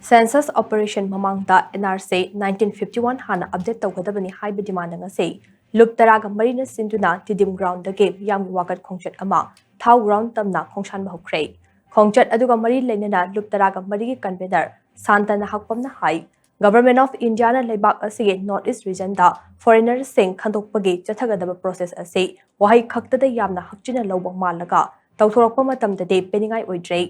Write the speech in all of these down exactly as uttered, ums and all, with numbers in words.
Census operation ꯃꯃꯥꯡꯗ N R C nineteen fifty one ꯍꯥꯟꯅ update ꯇꯧꯒꯗꯕꯅꯤ ꯍꯥꯏꯕ demand ꯑꯁꯤ ꯂꯨꯞ ꯇꯔꯥꯒ ꯃꯔꯤꯅ ꯁꯤꯟꯗꯨꯅ ꯇꯤꯗꯤꯝ ground ꯗꯒꯤ ꯃꯤꯌꯥꯝꯒꯤ ꯋꯥꯀꯠ ꯈꯣꯡꯆꯠ ꯑꯃ ꯊꯥꯎ ground ꯇꯝꯅ ꯈꯣꯡꯁꯥꯟꯕ ꯍꯧꯈ꯭ꯔꯦ꯫ ꯈꯣꯡꯆꯠ ꯑꯗꯨꯒ ꯃꯔꯤ ꯂꯩꯅꯅ ꯂꯨꯞ ꯇꯔꯥꯒ ꯃꯔꯤꯒꯤ convener ꯁꯥꯟꯇꯅ ꯍꯛꯄꯝꯅ high, Government of India ꯅ ꯂꯩꯕꯥꯛ ꯑꯁꯤꯒꯤ North East region ꯗ foreigner ꯁꯤꯡ ꯈꯟꯗꯣꯛꯄꯒꯤ ꯆꯠꯊꯒꯗꯕ process ꯑꯁꯤ ꯋꯥꯍꯩ ꯈꯛꯇꯗ ꯌꯥꯝꯅ ꯍꯛꯆꯤꯟꯅ ꯂꯧꯕ ꯃꯥꯜꯂꯒ ꯇꯧꯊꯣꯔꯛꯄ ꯃꯇꯝꯗꯗꯤ ꯄꯦꯟꯅꯤꯡꯉꯥꯏ ꯑꯣꯏꯗ꯭ꯔꯦ꯫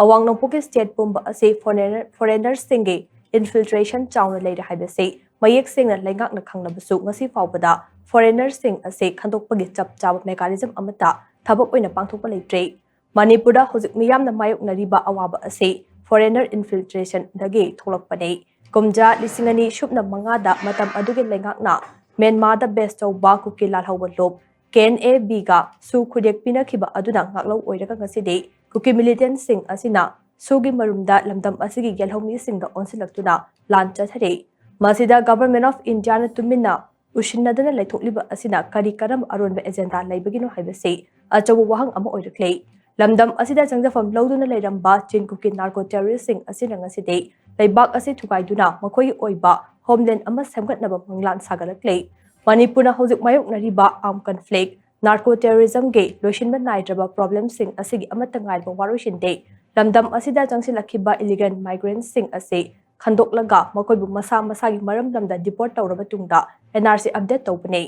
ꯑꯋꯥꯡ ꯅꯣꯡꯄꯣꯛꯀꯤ state ꯄꯨꯝꯕ ꯑꯁꯤ foreigner, foreigner ꯁꯤꯡꯒꯤ infiltration ꯆꯥꯎꯅ ꯂꯩꯔꯦ ꯍꯥꯏꯕꯁꯤ ꯃꯌꯦꯛ ꯁꯦꯡꯅ ꯂꯩꯉꯥꯛꯅ ꯈꯪꯂꯕꯁꯨ ꯉꯁꯤ ꯐꯥꯎꯕꯗ foreigner ꯁꯤꯡ ꯑꯁꯤ ꯈꯟꯗꯣꯛꯄꯒꯤ ꯆꯞ ꯆꯥꯕ mechanism ꯑꯃꯠꯇ ꯊꯕꯛ ꯑꯣꯏꯅ ꯄꯥꯡꯊꯣꯛꯄ ꯂꯩꯇ꯭ꯔꯦ꯫ ꯃꯅꯤꯄꯨꯔꯗ ꯍꯧꯖꯤꯛ ꯃꯤꯌꯥꯝꯅ ꯃꯥꯌꯣꯛꯅꯔꯤꯕ ꯑꯋꯥꯕ ꯑꯁꯤ foreigner infiltration ꯗꯒꯤ ꯊꯣꯛꯂꯛꯄꯅꯤ꯫ ꯀꯨꯝꯖꯥ ꯂꯤꯁꯤꯡ ꯑꯅꯤ ꯁꯨꯞꯅ ꯃꯉꯥꯗ ꯃꯇꯝ ꯑꯗꯨꯒꯤ ꯂꯩꯉꯥꯛꯅ ꯃ꯭ꯌꯥꯟꯃꯥꯔꯗ base ꯇꯧꯕ ꯀꯨꯀꯤ ꯂꯥꯜꯍꯧꯕ ꯂꯨꯞ K N A B ꯒ ꯁꯨ ꯈꯨꯗꯦꯛ ꯄꯤꯅꯈꯤꯕ ꯑꯗꯨꯅ ꯉꯥꯛꯂꯧ ꯑꯣꯏꯔꯒ ꯉꯁꯤꯗꯤ ꯀꯨꯀꯤ militant ꯁꯤꯡ ꯑꯁꯤꯅ ꯁꯨꯒꯤ ꯃꯔꯨꯝꯗ ꯂꯝꯗꯝ ꯑꯁꯤꯒꯤ ꯌꯦꯜꯍꯧꯃꯤꯁꯤꯡꯗ ꯑꯣꯟꯁꯤꯜꯂꯛꯇꯨꯅ ꯂꯥꯟ ꯆꯠꯊꯔꯤ꯫ ꯃꯁꯤꯗ Government of India ꯅ ꯇꯨꯃꯤꯟꯅ ꯎꯁꯤꯟꯅꯗꯅ ꯂꯩꯊꯣꯛꯂꯤꯕ ꯑꯁꯤꯅ ꯀꯔꯤ ꯀꯔꯝꯕ ꯑꯔꯣꯟꯕ agenda ꯂꯩꯕꯒꯤꯅꯣ ꯍꯥꯏꯕꯁꯤ ꯑꯆꯧꯕ ꯋꯥꯍꯪ ꯑꯃ ꯑꯣꯏꯔꯛꯂꯤ꯫ ꯂꯝꯗꯝ ꯑꯁꯤꯗ ꯆꯪꯖꯐꯝ ꯂꯧꯗꯨꯅ ꯂꯩꯔꯝꯕ ꯆꯤꯟ ꯀꯨꯀꯤ narco terrorist ꯁꯤꯡ ꯑꯁꯤꯅ ꯉꯁꯤꯗꯤ ꯂꯩꯕꯥꯛ ꯑꯁꯤ ꯊꯨꯒꯥꯏꯗꯨꯅ ꯃꯈꯣꯏꯒꯤ ꯑꯣꯏꯕ homeland ꯑꯃ ꯁꯦꯝꯒꯠꯅꯕ ꯃꯪꯂꯥꯟ ꯁꯥꯒꯠꯂꯛꯂꯤ꯫ ꯃꯅꯤꯄꯨꯔꯅ ꯍꯧꯖꯤꯛ ꯃꯥꯌꯣꯛꯅꯔꯤꯕ armed conflict, narco terrorism ꯒꯤ ꯂꯣꯏꯁꯤꯟꯕ ꯅꯥꯏꯗ꯭ꯔꯕ problem ꯁꯤꯡ ꯑꯁꯤꯒꯤ ꯑꯃꯠꯇ ꯉꯥꯏꯔꯕ ꯋꯥꯔꯣꯏꯁꯤꯟꯗꯤ ꯂꯝꯗꯝ ꯑꯁꯤꯗ ꯆꯪꯁꯤꯜꯂꯛꯈꯤꯕ illegal migrant ꯁꯤꯡ ꯑꯁꯤ ꯈꯟꯗꯣꯛꯂꯒ ꯃꯈꯣꯏꯕꯨ ꯃꯁꯥ ꯃꯁꯥꯒꯤ ꯃꯔꯝꯗꯝꯗ deport ꯇꯧꯔꯕ ꯇꯨꯡꯗ N R C update ꯇꯧꯕꯅꯤ꯫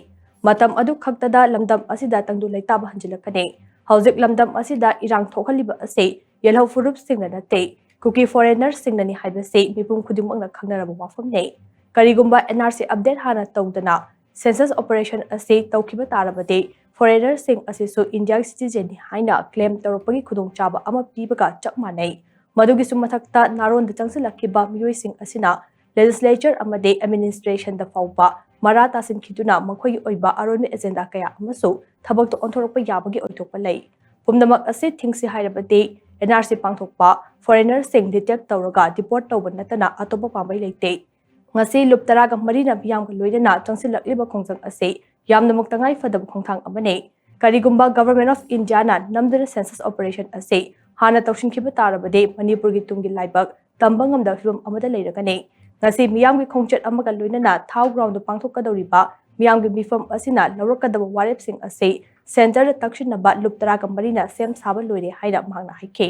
ꯃꯇꯝ ꯑꯗꯨ ꯈꯛꯇꯗ ꯂꯝꯗꯝ ꯑꯁꯤꯗ ꯇꯪꯗꯨ ꯂꯩꯇꯥꯕ ꯍꯟꯖꯤꯜꯂꯛꯀꯅꯤ꯫ ꯍꯧꯖꯤꯛ ꯂꯝꯗꯝ ꯑꯁꯤꯗ ꯏꯔꯥꯡ ꯊꯣꯛꯍꯜꯂꯤꯕ ꯑꯁꯤ ꯌꯦꯜꯍꯧ ꯐꯨꯔꯨꯞꯁꯤꯡꯅ ꯅꯠꯇꯦ, ꯀꯨꯀꯤ foreigner ꯁꯤꯡꯅꯅꯤ ꯍꯥꯏꯕꯁꯤ ꯃꯤꯄꯨꯝ ꯈꯨꯗꯤꯡꯃꯛꯅ ꯈꯪꯅꯔꯕ ꯋꯥꯐꯝꯅꯤ꯫ ꯀꯔꯤꯒꯨꯝꯕ N R C update ꯍꯥꯟꯅ ꯇꯧꯗꯅ census operation ꯑꯁꯤ ꯇꯧꯈꯤꯕ ꯇꯥꯔꯕꯗꯤ foreigner ꯁꯤꯡ ꯑꯁꯤꯁꯨ India ꯒꯤ citizen ꯅꯤ ꯍꯥꯏꯅ claim ꯇꯧꯔꯛꯄꯒꯤ ꯈꯨꯗꯣꯡꯆꯥꯕ ꯑꯃ ꯄꯤꯕꯒ ꯆꯞ ꯃꯥꯟꯅꯩ꯫ ꯃꯗꯨꯒꯤꯁꯨ ꯃꯊꯛꯇ ꯅꯥꯔꯣꯟꯗ ꯆꯪꯁꯤꯜꯂꯛꯈꯤꯕ ꯃꯤꯑꯣꯏꯁꯤꯡ ꯑꯁꯤꯅ legislature ꯑꯃꯗꯤ administration ꯗ ꯐꯥꯎꯕ ꯃꯔꯥ ꯇꯥꯁꯤꯟꯈꯤꯗꯨꯅ ꯃꯈꯣꯏꯒꯤ ꯑꯣꯏꯕ ꯑꯔꯣꯟꯕ agenda ꯀꯌꯥ ꯑꯃꯁꯨ ꯊꯕꯛꯇ ꯑꯣꯟꯊꯣꯔꯛꯄ ꯌꯥꯕꯒꯤ ꯑꯣꯏꯊꯣꯛꯄ ꯂꯩ꯫ ꯄꯨꯝꯅꯃꯛ ꯑꯁꯤ ꯊꯤꯡꯁꯤ ꯍꯥꯏꯔꯕꯗꯤ N R C ꯄꯥꯡꯊꯣꯛꯄ, foreigner ꯁꯤꯡ detect ꯇꯧꯔꯒ deport ꯇꯧꯕ ꯅꯠꯇꯅ ꯑꯇꯣꯞꯄ ꯄꯥꯝꯕꯩ ꯂꯩꯇꯦ꯫ ꯉꯁꯤ ꯂꯨꯞ ꯇꯔꯥꯒ ꯃꯔꯤꯅ ꯃꯤꯌꯥꯝꯒ ꯂꯣꯏꯅꯅ ꯆꯪꯁꯤꯜꯂꯛꯂꯤꯕ ꯈꯣꯡꯖꯪ ꯑꯁꯤ ꯌꯥꯝꯅꯃꯛ ꯇꯉꯥꯏ ꯐꯗꯕ ꯈꯣꯡꯊꯥꯡ ꯑꯃꯅꯤ꯫ ꯀꯔꯤꯒꯨꯝꯕ Government of India ꯅ ꯅꯝꯗꯨꯅ census operation ꯑꯁꯤ ꯍꯥꯟꯅ ꯇꯧꯁꯤꯟꯈꯤꯕ ꯇꯥꯔꯕꯗꯤ ꯃꯅꯤꯄꯨꯔꯒꯤ ꯇꯨꯡꯒꯤ ꯂꯥꯏꯕꯛ ꯇꯝꯕ ꯉꯝꯗꯕ ꯐꯤꯕꯝ ꯑꯃꯗ ꯂꯩꯔꯒꯅꯤ꯫ ꯉꯁꯤ ꯃꯤꯌꯥꯝꯒꯤ ꯈꯣꯡꯆꯠ ꯑꯃꯒ ꯂꯣꯏꯅꯅ ꯊꯥꯎ ꯒ꯭ꯔꯥꯎꯟꯗ ꯄꯥꯡꯊꯣꯛꯀꯗꯧꯔꯤꯕ ꯃꯤꯌꯥꯝꯒꯤ ꯃꯤꯐꯝ ꯑꯁꯤꯅ ꯂꯧꯔꯛꯀꯗꯕ ꯋꯥꯔꯦꯞꯁꯤꯡ ꯑꯁꯤ ꯁꯦꯟꯇꯔꯗ ꯇꯛꯁꯤꯟꯅꯕ ꯂꯨꯞ ꯇꯔꯥꯒ ꯃꯔꯤꯅ ꯁꯦꯝ ꯁꯥꯕ ꯂꯣꯏꯔꯦ ꯍꯥꯏꯅ ꯃꯍꯥꯛꯅ ꯍꯥꯏꯈꯤ꯫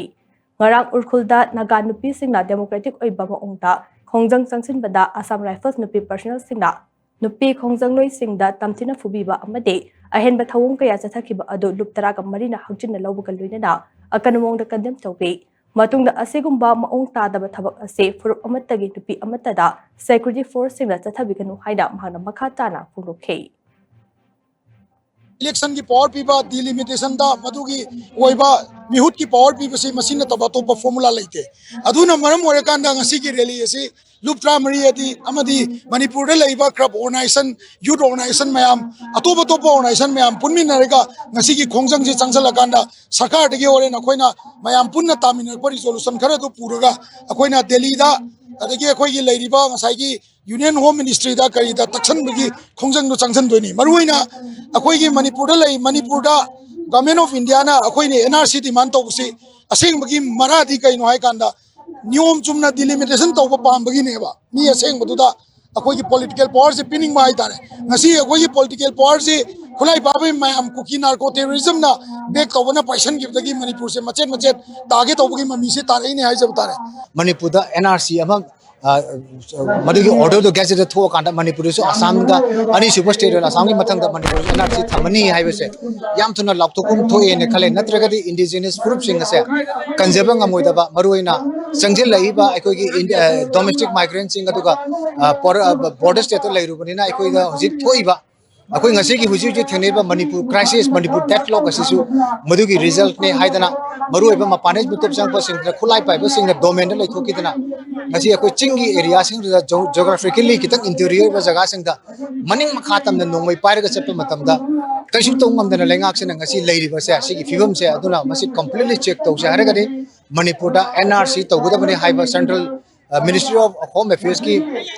ꯉꯔꯥꯡ ꯎꯔꯈꯨꯜꯗ ꯅꯥꯒꯥ ꯅꯨꯄꯤꯁꯤꯡꯅ ꯗꯦꯃꯣꯀ꯭ꯔꯦꯇꯤꯛ ꯑꯣꯏꯕ ꯃꯑꯣꯡꯗ ꯈꯣꯡꯖꯪ ꯆꯪꯁꯤꯟꯕꯗ ꯑꯁꯥꯝ ꯔꯥꯏꯐꯜꯁ ꯅꯨꯄꯤ ꯄꯔꯁꯅꯦꯜꯁꯤꯡꯅ ꯅꯨꯄꯤ ꯈꯣꯡꯖꯪꯂꯣꯏꯁꯤꯡꯗ ꯇꯝꯊꯤꯅ ꯐꯨꯕꯤꯕ ꯑꯃꯗꯤ ꯑꯍꯦꯟꯕ ꯊꯧꯑꯣꯡ ꯀꯌꯥ ꯆꯠꯊꯈꯤꯕ ꯑꯗꯨ ꯂꯨꯞ ꯇꯔꯥꯒ ꯃꯔꯤꯅ ꯍꯛꯆꯤꯟꯅ ꯂꯧꯕꯒ ꯂꯣꯏꯅꯅ ꯑꯀꯟꯕ ꯃꯑꯣꯡꯗ ꯀꯟꯗꯦꯝ ꯇꯧꯏ꯫ ꯃꯇꯨꯡꯗ ꯑꯁꯤꯒꯨꯝꯕ ꯃꯑꯣꯡ ꯇꯥꯗꯕ ꯊꯕꯛ ꯑꯁꯤ ꯐꯨꯔꯨꯞ ꯑꯃꯠꯇꯒꯤ ꯅꯨꯄꯤ ꯑꯃꯠꯇꯗ ꯁꯦꯀ꯭ꯌꯨꯔꯤꯇꯤ ꯐꯣꯔꯁꯁꯤꯡꯅ ꯆꯠꯊꯕꯤꯒꯅꯨ ꯍꯥꯏꯅ ꯃꯍꯥꯛꯅ ꯃꯈꯥ ꯇꯥꯅ ꯐꯣꯡꯗꯣꯛꯈꯤ꯫ Election ꯒꯤ power ꯄꯤꯕ, delimitation ꯗ ꯃꯗꯨꯒꯤ ꯑꯣꯏꯕ ꯃꯤꯍꯨꯠꯀꯤ power ꯄꯤꯕꯁꯤ ꯃꯁꯤ ꯅꯠꯇꯕ ꯑꯇꯣꯞꯄ formula ꯂꯩꯇꯦ꯫ ꯑꯗꯨꯅ ꯃꯔꯝ ꯑꯣꯏꯔꯀꯥꯟꯗ ꯉꯁꯤꯒꯤ rally ꯑꯁꯤ ꯂꯨꯞ ꯇꯔꯥꯃꯔꯤ ꯑꯗꯤ ꯑꯃꯗꯤ ꯃꯅꯤꯄꯨꯔꯗ ꯂꯩꯕ club organization, youth organization ꯃꯌꯥꯝ, ꯑꯇꯣꯞ ꯑꯇꯣꯞꯄ organization ꯃꯌꯥꯝ ꯄꯨꯟꯃꯤꯟꯅꯔꯒ ꯉꯁꯤꯒꯤ ꯈꯣꯡꯖꯪꯁꯤ ꯆꯪꯁꯤꯜꯂꯀꯥꯟꯗ ꯁꯔꯀꯥꯔꯗꯒꯤ ꯍꯣꯔꯦꯟ ꯑꯩꯈꯣꯏꯅ ꯃꯌꯥꯝ ꯄꯨꯟꯅ ꯇꯥꯃꯤꯟꯅꯔꯛꯄ resolution ꯈꯔ ꯑꯗꯨ ꯄꯨꯔꯒ ꯑꯩꯈꯣꯏꯅ ꯗꯦꯜꯂꯤꯗ, ꯑꯗꯒꯤ ꯑꯩꯈꯣꯏꯒꯤ ꯂꯩꯔꯤꯕ ꯉꯁꯥꯏꯒꯤ Union Home Ministry ꯗ ꯀꯔꯤꯗ ꯇꯛꯁꯟꯕꯒꯤ ꯈꯣꯡꯖꯪꯗꯣ ꯆꯪꯁꯤꯟꯗꯣꯏꯅꯤ꯫ ꯃꯔꯨꯑꯣꯏꯅ ꯑꯩꯈꯣꯏꯒꯤ ꯃꯅꯤꯄꯨꯔꯗ ꯂꯩ, ꯃꯅꯤꯄꯨꯔꯗ Government of India ꯅ ꯑꯩꯈꯣꯏꯅ N R C demand ꯇꯧꯕꯁꯤ ꯑꯁꯦꯡꯕꯒꯤ ꯃꯔꯥꯗꯤ ꯀꯩꯅꯣ ꯍꯥꯏ ꯀꯥꯟꯗ ꯅꯤꯌꯣꯝ ꯆꯨꯝꯅ delimitation ꯇꯧꯕ ꯄꯥꯝꯕꯒꯤꯅꯦꯕ꯫ ꯃꯤ ꯑꯁꯦꯡꯕꯗꯨꯗ ꯑꯩꯈꯣꯏꯒꯤ political power ꯁꯦ ꯄꯤꯅꯤꯡꯕ ꯍꯥꯏꯇꯥꯔꯦ꯫ ꯉꯁꯤ ꯑꯩꯈꯣꯏꯒꯤ political power ꯁꯤ ꯈꯨꯠꯂꯥꯏ ꯄꯥꯏꯕ ꯃꯌꯥꯝ ꯀꯨꯀꯤ narco terrorism ꯅ back ꯇꯧꯕꯅ ꯄꯥꯏꯁꯟꯈꯤꯕꯗꯒꯤ ꯃꯅꯤꯄꯨꯔꯁꯦ ꯃꯆꯦꯠ ꯃꯆꯦꯠ ꯇꯥꯒꯦ ꯇꯧꯕꯒꯤ ꯃꯃꯤꯁꯦ ꯇꯥꯔꯛꯏꯅꯦ ꯍꯥꯏꯖꯕ ꯇꯥꯔꯦ꯫ ꯃꯅꯤꯄꯨꯔꯗ N R C ꯑꯃ, ꯑ, ꯃꯗꯨꯒꯤ order ꯗꯨ gazette ꯇ ꯊꯣꯛꯑꯀꯥꯟꯗ ꯃꯅꯤꯄꯨꯔꯗꯁꯨ ꯑꯁꯥꯝꯗ ꯑꯅꯤꯁꯨꯕ state ꯑꯣꯏꯅ ꯑꯁꯥꯝꯒꯤ ꯃꯊꯪꯗ ꯃꯅꯤꯄꯨꯔꯗ N R C ꯊꯝꯃꯅꯤ ꯍꯥꯏꯕꯁꯦ ꯌꯥꯝ ꯊꯨꯅ ꯂꯥꯎꯊꯣꯛꯐꯝ ꯊꯣꯛꯑꯦꯅ ꯈꯜꯂꯦ꯫ ꯅꯠꯇ꯭ꯔꯒꯗꯤ indigenous ꯐꯨꯔꯨꯞꯁꯤꯡ ꯑꯁꯦ ꯀꯟꯖꯕ ꯉꯝꯃꯣꯏꯗꯕ, ꯃꯔꯨꯑꯣꯏꯅ ꯆꯪꯁꯤꯜꯂꯛꯏꯕ ꯑꯩꯈꯣꯏꯒꯤ Indi-, ꯑ, domestic migrant ꯁꯤꯡ ꯑꯗꯨꯒ, ꯑ, ꯄꯣꯔ-, ꯑ, border state ꯇ ꯂꯩꯔꯨꯕꯅꯤꯅ ꯑꯩꯈꯣꯏꯗ ꯍꯧꯖꯤꯛ ꯊꯣꯛꯏꯕ, ꯑꯩꯈꯣꯏ ꯉꯁꯤꯒꯤ ꯍꯧꯖꯤꯛ ꯍꯧꯖꯤꯛ ꯊꯦꯡꯅꯔꯤꯕ ꯃꯅꯤꯄꯨꯔ crisis, ꯃꯅꯤꯄꯨꯔ deadlock ꯑꯁꯤꯁꯨ ꯃꯗꯨꯒꯤ result ꯅꯦ ꯍꯥꯏꯗꯅ ꯃꯔꯨꯑꯣꯏꯕ ꯃꯄꯥꯟꯗꯒꯤ ꯃꯤꯇꯣꯞ ꯆꯪꯉꯛꯄꯁꯤꯡꯗ ꯈꯨꯠꯂꯥꯏ ꯄꯥꯏꯕꯁꯤꯡꯅ domain ꯗ ꯂꯩꯊꯣꯛꯈꯤꯗꯅ ꯉꯁꯤ ꯑꯩꯈꯣꯏ ꯆꯤꯡꯒꯤ area ꯁꯤꯡꯗꯨꯗ geo-, geographically ꯈꯤꯇꯪ interior ꯑꯣꯏꯕ ꯖꯒꯥꯁꯤꯡꯗ ꯃꯅꯤꯡ ꯃꯈꯥ ꯇꯝꯅ ꯅꯣꯡꯃꯩ ꯄꯥꯏꯔꯒ ꯆꯠꯄ ꯃꯇꯝꯗ ꯀꯩꯁꯨ ꯇꯧ ꯉꯝꯗꯅ ꯂꯩꯉꯥꯛꯁꯤꯅ ꯉꯁꯤ ꯂꯩꯔꯤꯕꯁꯦ, ꯁꯤꯒꯤ ꯐꯤꯕꯝꯁꯦ꯫ ꯑꯗꯨꯅ ꯃꯁꯤ completely check ꯇꯧꯁꯦ ꯍꯥꯏꯔꯒꯗꯤ ꯃꯅꯤꯄꯨꯔꯗ N R C ꯇꯧꯒꯗꯕꯅꯤ ꯍꯥꯏꯕ central, ꯑ, Ministry of Home Affairs ꯀꯤ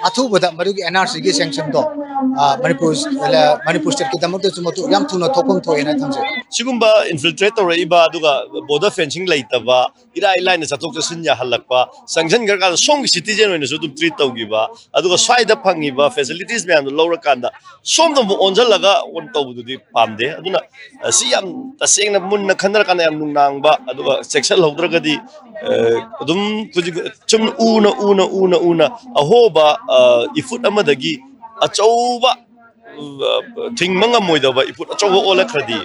ꯑꯊꯨꯕꯗ ꯃꯗꯨꯒꯤ N R C ꯒꯤ sanction ꯗꯣ ꯑ, ꯃꯅꯤꯄꯨꯔ, ꯑ, ꯃꯅꯤꯄꯨꯔ ꯁ꯭ꯇꯦꯠꯀꯤꯗꯃꯛꯇꯁꯨ ꯃꯗꯨ ꯌꯥꯝ ꯊꯨꯅ ꯊꯣꯛꯐꯝ ꯊꯣꯛꯑꯦꯅ ꯊꯝꯖꯩ꯫ ꯁꯤꯒꯨꯝꯕ ꯏꯟꯐꯤꯜꯇ꯭ꯔꯦꯠ ꯇꯧꯔꯛꯏꯕ, ꯑꯗꯨꯒ ꯕꯣꯔꯗꯔ ꯐꯦꯟꯁꯤꯡ ꯂꯩꯇꯕ, ꯏꯔꯥꯏ ꯂꯥꯏꯅ ꯆꯠꯊꯣꯛ ꯆꯠꯁꯤꯟ ꯌꯥꯍꯜꯂꯛꯄ, ꯆꯪꯁꯤꯟꯈ꯭ꯔꯀꯥꯟꯗ ꯁꯣꯝꯒꯤ ꯁꯤꯇꯤꯖꯦꯟ ꯑꯣꯏꯅꯁꯨ ꯑꯗꯨꯝ ꯇ꯭ꯔꯤꯠ ꯇꯧꯈꯤꯕ, ꯑꯗꯨꯒ ꯁ꯭ꯋꯥꯏꯗ ꯐꯪꯉꯤꯕ ꯐꯦꯁꯤꯂꯤꯇꯤꯁ ꯃꯌꯥꯝꯗꯣ ꯂꯧꯔꯀꯥꯟꯗ ꯁꯣꯝꯗ ꯑꯃꯨꯛ ꯑꯣꯟꯁꯤꯜꯂꯒ ꯑꯣꯟ ꯇꯧꯕꯗꯨꯗꯤ ꯄꯥꯝꯗꯦ꯫ ꯑꯗꯨꯅ, ꯑ, ꯁꯤ ꯌꯥꯝ ꯇꯁꯦꯡꯅ ꯃꯨꯟꯅ ꯈꯟꯅꯔꯀꯥꯟꯗ ꯌꯥꯝ ꯅꯨꯡꯅꯥꯡꯕ, ꯑꯗꯨꯒ ꯆꯦꯛꯁꯤꯜꯍꯧꯗ꯭ꯔꯒꯗꯤ, ꯑ, ꯑꯗꯨꯝ ꯍꯧꯖꯤꯛ ꯁꯨꯝ ꯎꯅ, ꯎꯅ, ꯎꯅ, ꯎꯅ ꯑꯍꯣꯕ, ꯑ, ꯏꯐꯨꯠ ꯑꯃꯗꯒꯤ ꯑꯆꯧꯕ, ꯑ, ꯊꯤꯡꯕ ꯉꯝꯃꯣꯏꯗꯕ ꯏꯐꯨꯠ ꯑꯆꯧꯕ ꯑꯣꯜꯂꯛꯈ꯭ꯔꯗꯤ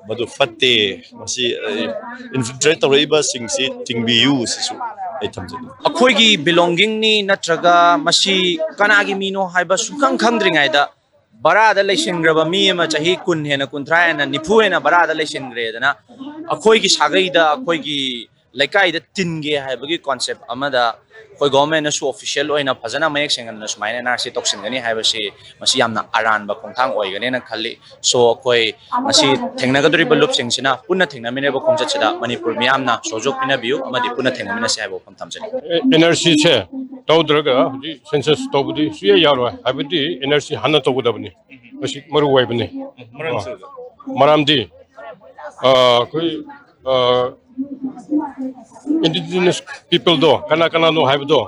ꯃꯗꯨ ꯐꯠꯇꯦ꯫ ꯃꯁꯤ, ꯑ, ꯏꯟꯐꯤꯜꯇ꯭ꯔꯦꯠ ꯇꯧꯔꯛꯏꯕꯁꯤꯡꯁꯤ ꯊꯤꯡꯕꯤꯌꯨ, ꯁꯤꯁꯨ ꯑꯩ ꯊꯝꯖꯒꯦ꯫ ꯑꯩꯈꯣꯏꯒꯤ ꯕꯤꯂꯣꯡꯒꯤꯡꯅꯤ ꯅꯠꯇ꯭ꯔꯒ ꯃꯁꯤ ꯀꯅꯥꯒꯤ ꯃꯤꯅꯣ ꯍꯥꯏꯕ ꯁꯨꯡꯈꯪ ꯈꯪꯗ꯭ꯔꯤꯉꯩꯗ ꯚꯔꯥꯗ ꯂꯩꯁꯤꯟꯈ꯭ꯔꯕ ꯃꯤ ꯑꯃ ꯆꯍꯤ ꯀꯨꯟ ꯍꯦꯟꯅ, ꯀꯨꯟꯊ꯭ꯔꯥ ꯍꯦꯟꯅ, ꯅꯤꯐꯨ ꯍꯦꯟꯅ ꯚꯔꯥꯗ ꯂꯩꯁꯤꯟꯈ꯭ꯔꯦꯗꯅ, ꯑꯩꯈꯣꯏꯒꯤ ꯁꯥꯒꯩꯗ, ꯑꯩꯈꯣꯏꯒꯤ ꯂꯩꯀꯥꯏꯗ ꯇꯤꯟꯒꯦ ꯍꯥꯏꯕꯒꯤ ꯀꯣꯟꯁꯦꯞ ꯑꯃꯗ ꯑꯩꯈꯣꯏ ꯒꯣꯚꯔꯟꯃꯦꯟꯠꯅꯁꯨ ꯑꯣꯐꯤꯁꯤꯌꯦꯜ ꯑꯣꯏꯅ ꯐꯖꯅ ꯃꯌꯦꯛ ꯁꯦꯡꯅ ꯁꯨꯃꯥꯏꯅ ꯑꯦꯟ ꯑꯥꯔ ꯁꯤ ꯇꯧꯁꯤꯟꯒꯅꯤ ꯍꯥꯏꯕꯁꯤ ꯃꯁꯤ ꯌꯥꯝꯅ ꯑꯔꯥꯟꯕ ꯈꯣꯡꯊꯥꯡ ꯑꯣꯏꯒꯅꯦꯅ ꯈꯜꯂꯤ꯫ ꯁꯣ ꯑꯩꯈꯣꯏ ꯃꯁꯤ ꯊꯦꯡꯅꯒꯗꯧꯔꯤꯕ ꯂꯨꯞꯁꯤꯡꯁꯤꯅ ꯄꯨꯟꯅ ꯊꯦꯡꯅꯃꯤꯟꯅꯕ ꯈꯣꯡꯆꯠꯁꯤꯗ ꯃꯅꯤꯄꯨꯔ ꯃꯤꯌꯥꯝꯅ ꯁꯍꯌꯣꯒ ꯄꯤꯅꯕꯤꯌꯨ ꯑꯃꯗꯤ ꯄꯨꯟꯅ ꯊꯦꯡꯅꯃꯤꯟꯅꯁꯤ ꯍꯥꯏꯕ ꯋꯥꯐꯝ ꯊꯝꯖꯒꯦ꯫ ꯑꯦꯟ ꯑꯥꯔ ꯁꯤꯁꯦ ꯇꯧꯗ꯭ꯔꯒ ꯍꯧꯖꯤꯛ ꯁꯦꯟꯁꯁ ꯇꯧꯕꯗꯤ ꯁꯨꯌꯥ ꯌꯥꯔꯣꯏ꯫ ꯍꯥꯏꯕꯗꯤ ꯑꯦꯟ ꯑꯥꯔ ꯁꯤ ꯍꯥꯟꯅ ꯇꯧꯒꯗꯕꯅꯤ꯫ ꯃꯁꯤ ꯃꯔꯨ ꯑꯣꯏꯕꯅꯤ꯫ ꯃꯔꯝꯁꯤ? ꯃꯔꯝꯗꯤ, ꯑ, ꯑꯩꯈꯣꯏ, ꯑ, ꯏꯟꯗꯤꯖꯤꯅꯁ ꯄꯤꯄꯜꯗꯣ ꯀꯅꯥ ꯀꯅꯥꯅꯣ ꯍꯥꯏꯕꯗꯣ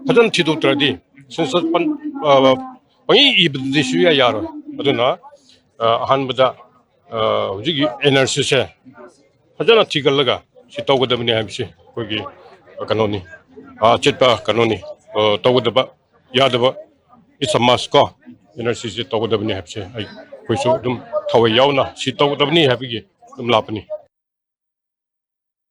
ꯐꯖꯅ ꯊꯤꯗꯣꯛꯇ꯭ꯔꯗꯤ ꯁꯦꯟꯁꯁ ꯄꯟ-, ꯑ, ꯄꯪꯏ ꯏꯕꯗꯨꯗꯤ ꯁꯨꯌꯥ ꯌꯥꯔꯣꯏ꯫ ꯑꯗꯨꯅ, ꯑ, ꯑꯍꯥꯟꯕꯗ, ꯑ, ꯍꯧꯖꯤꯛꯀꯤ ꯑꯦꯟ ꯑꯥꯔ ꯁꯤꯁꯦ ꯐꯖꯅ ꯊꯤꯒꯠꯂꯒ ꯁꯤ ꯇꯧꯒꯗꯕꯅꯤ ꯍꯥꯏꯕꯁꯤ ꯑꯩꯈꯣꯏꯒꯤ, ꯑ, ꯀꯩꯅꯣꯅꯤ, ꯑ, ꯑꯆꯦꯠꯄ ꯀꯩꯅꯣꯅꯤ, ꯑ, ꯇꯧꯒꯗꯕ ꯌꯥꯗꯕ, it's a must ꯀꯣ, ꯑꯦꯟ ꯑꯥꯔ ꯁꯤꯁꯦ ꯇꯧꯒꯗꯕꯅꯤ ꯍꯥꯏꯕꯁꯦ ꯑꯩ, ꯑꯩꯈꯣꯏꯁꯨ ꯑꯗꯨꯝ ꯊꯋꯥꯏ ꯌꯥꯎꯅ ꯁꯤ ꯇꯧꯒꯗꯕꯅꯤ ꯍꯥꯏꯕꯒꯤ ꯑꯗꯨꯝ ꯂꯥꯛꯄꯅꯤ꯫